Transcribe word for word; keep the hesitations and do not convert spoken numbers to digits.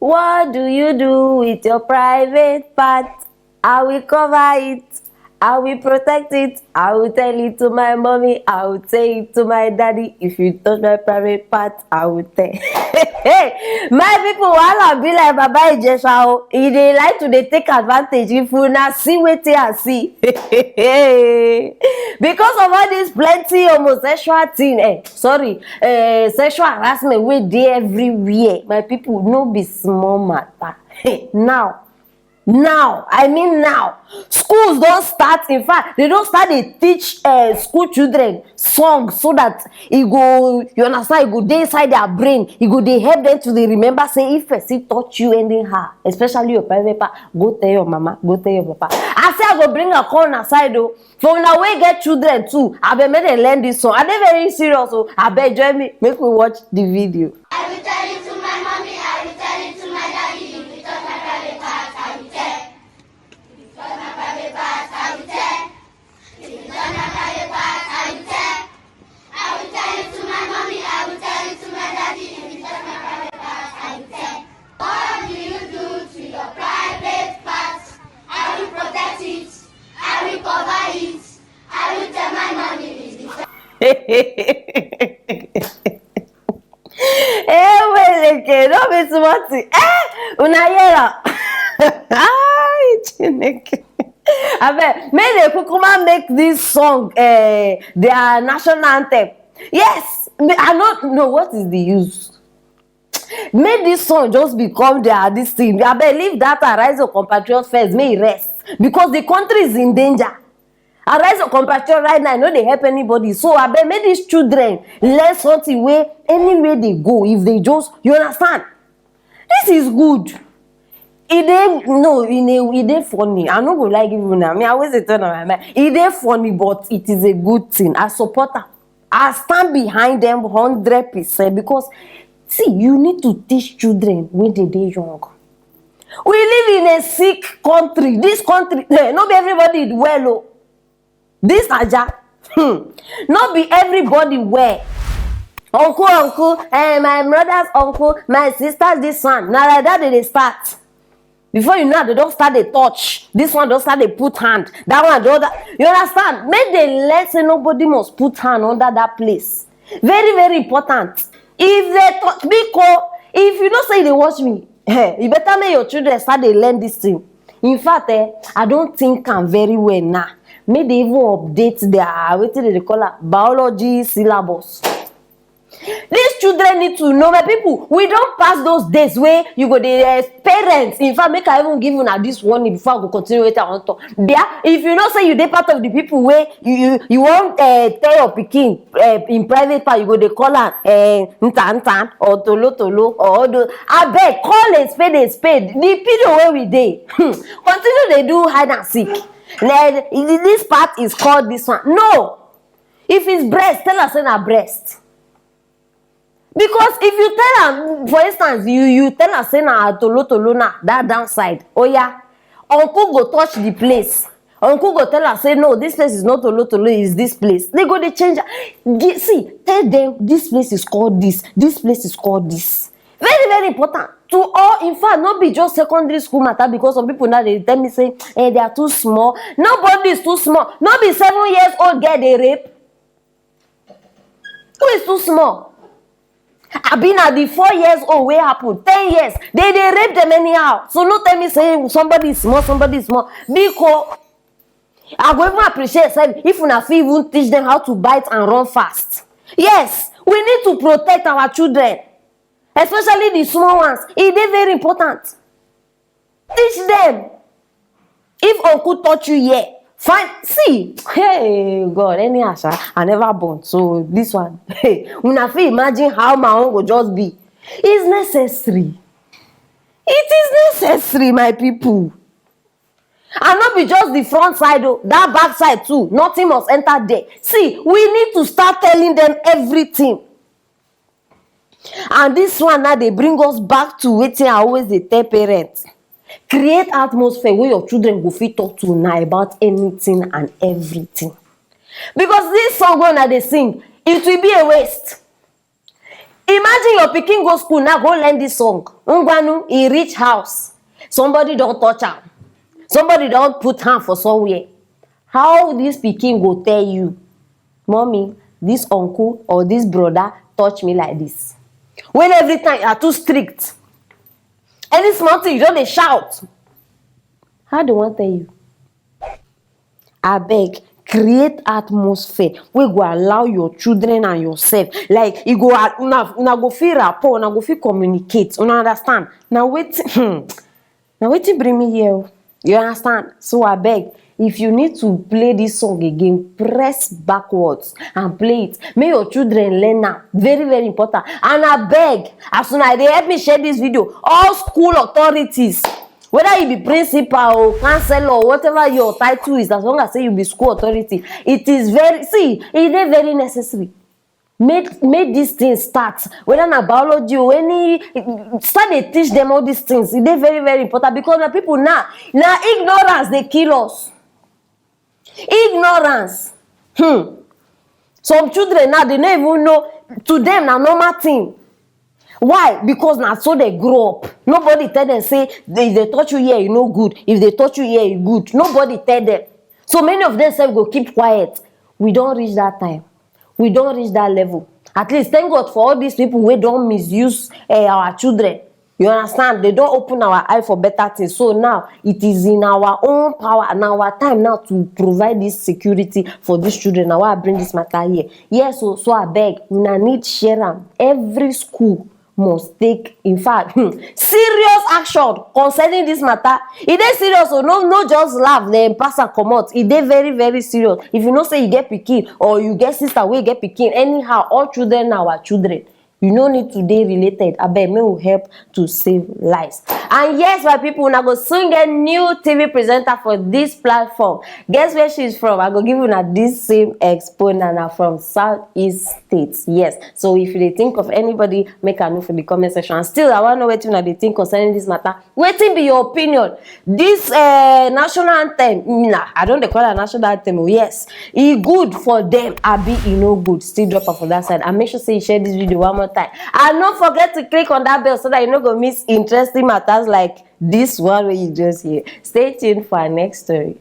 What do you do with your private part? I will cover it. I will protect it. I will tell it to my mommy. I will tell it to my daddy. If you touch my private part, I will tell. Hey, my people, wahala be like Baba Ijesha o. E dey like to dey take advantage. If una see wetin I see. Because of all this plenty homosexual thing, eh, sorry, eh, sexual harassment wey dey everywhere. My people, no be small matter. Now, now, I mean now, schools don start. In fact, they don start dey teach, eh, school children song so that e go, you understand, e go dey inside their brain. E go dey help them to dey remember say if person touch you anyhow, especially your private part, go tell your mama, go tell your papa. I say I go bring am come una side o. For una wey get children too, abeg make dem learn this song. I dey very serious o. Abeg join me, make we watch the video. I will tell it to my mommy, I will tell it to my daddy, if you touch my private part, I will tell. If you touch my private part, I will tell. If you touch my private part, I will tell. I will tell it to my mommy, I will tell it to my daddy, if you touch my private part, I will tell. What do you do to your private part? I will protect it, I will cover it, I will tell my mommy if you touch. Eweleke, no be small thing. Eh, una hear am? Ai, Chineke. Abeg, make dem kukuma make this song, eh, their national anthem. Yes, me, I no know what is the use. Make this song just become their this thing. Abeg, leave that Arise, O Compatriot first, make e rest. Because the country is in danger. Arise, O Compatriot right now, e no dey help anybody. So abeg, make these children learn something wey anywhere they go, if they just, you understand? This is good. E dey, no, e dey, e dey funny. I no go lie give una. Me, I always dey tell una my mind. E dey funny, but it is a good thing. I support am. I stand behind them hundred percent because, see, you need to teach children when they dey young. We live in a sick country. This country, eh, no be everybody well o. This Naija, hmm, no be everybody well. Uncle, uncle, eh, my brother's uncle, my sister's this one. Na like that they dey start. Before you know, they don start dey touch. This one don start dey put hand. That one, the other. You understand? Make dem learn say nobody must put hand under that place. Very, very important. If they touch, biko, if you know say you dey watch me, eh, you better make your children start dey learn this thing. In fact, eh, I don think am very well now. Make they even update their, wetin they dey call am, biology syllabus. These children need to know, my people. We don pass those days wey you go dey, eh, parents. In fact, make I even give una this warning before I go continue wetin I wan talk. Bia, if you know say you dey part of the people wey you, you, you wan, eh, tell your pikin, eh, in private part, you go dey call am, eh, nta nta or tolo tolo or all those. Abeg, call a spade a spade. The period wey we dey, hmm, continue dey do hide and seek. Like, this part is called this one. No. If it's breast, tell am say na breast. Because if you tell am, for instance, you, you tell am say na tolo tolo na that downside. Oh yeah, uncle go touch the place. Uncle go tell am say, "No, this place is not tolo tolo, is this place." They go dey change am. Gi-, see, tell them this place is called this, this place is called this. Very, very important. To all, in fact, no be just secondary school matter, because some people now dey tell me say, eh, they are too small. Nobody is too small. No be seven years old girl dey rape. Who is too small? Abi na the four years old wey happen, ten years, they dey rape them anyhow. So no tell me say somebody is small, somebody is small. Biko, I go even appreciate sef if una fit even teach them how to bite and run fast. Yes, we need to protect our children, especially the small ones. E dey very important. Teach them. If uncle touch you here, fine. See, hey God, anyhow sha, I never born, so this one, hey, una fit imagine how my own go just be. It's necessary. It is necessary, my people. And no be just the front side o, that back side too, nothing must enter there. See, we need to start telling them everything. And this one now dey bring us back to wetin I always dey tell parents. Create atmosphere wey your children go fit talk to una about anything and everything. Because this song wey una dey sing, it will be a waste. Imagine your pikin go school now, go learn this song. Ngwanu, he reach house. Somebody don touch am. Somebody don put hand for somewhere. How this pikin go tell you, "Mommy, this uncle or this brother touch me like this"? When every time you are too strict. Any small thing, you don dey shout. How they wan tell you? Abeg, create atmosphere wey go allow your children and yourself, like, e go, una, una go fit rapport, una go fit communicate, una understand? Na wetin, hmm, na wetin bring me here o. You understand? So abeg, if you need to play this song again, press backwards and play it. Make your children learn am. Very, very important. And abeg, as una dey help me share this video, all school authorities, whether you be principal or counselor or whatever your title is, as long as say you be school authority, it is very, see, e dey very necessary. Make, make this thing start. Whether na biology or any, start dey teach them all these things. E dey very, very important, because na people now, na ignorance dey kill us. Ignorance. Hmm. Some children now, they no even know. To them, na normal thing. Why? Because na so they grow up. Nobody tell them say, "If they touch you here, e no good. If they touch you here, e good." Nobody tell them. So many of them sef go keep quiet. We don reach that time. We don reach that level. At least, thank God for all these people wey don misuse, eh, our children. You understand? They don open our eye for better things. So now, it is in our own power and our time now to provide this security for these children. Na why I bring this matter here. Yes o, so abeg, una need share am. Every school must take, in fact, hmm, serious action concerning this matter. E dey serious o, no, no just laugh then pass am comot. E dey very, very serious. If you know say you get pikin or you get sister wey get pikin, anyhow, all children na our children. You no need to dey related. Abeg, make we help to save lives. And yes, my people, una go soon get new T V presenter for this platform. Guess where she's from? I go give una this same expo, na, na from Southeast States. Yes. So if you dey think of anybody, make I know for the comment section. And still, I wan know wetin una dey think concerning this matter. Wetin be your opinion? This, eh, national anthem, nah, I don dey call am national anthem o, yes. E good for them, abi e no good? Still drop am for that side. And make sure say you share this video one more time. And no forget to click on that bell so that you no go miss interesting matters like this one wey you just hear. Stay tuned for our next story.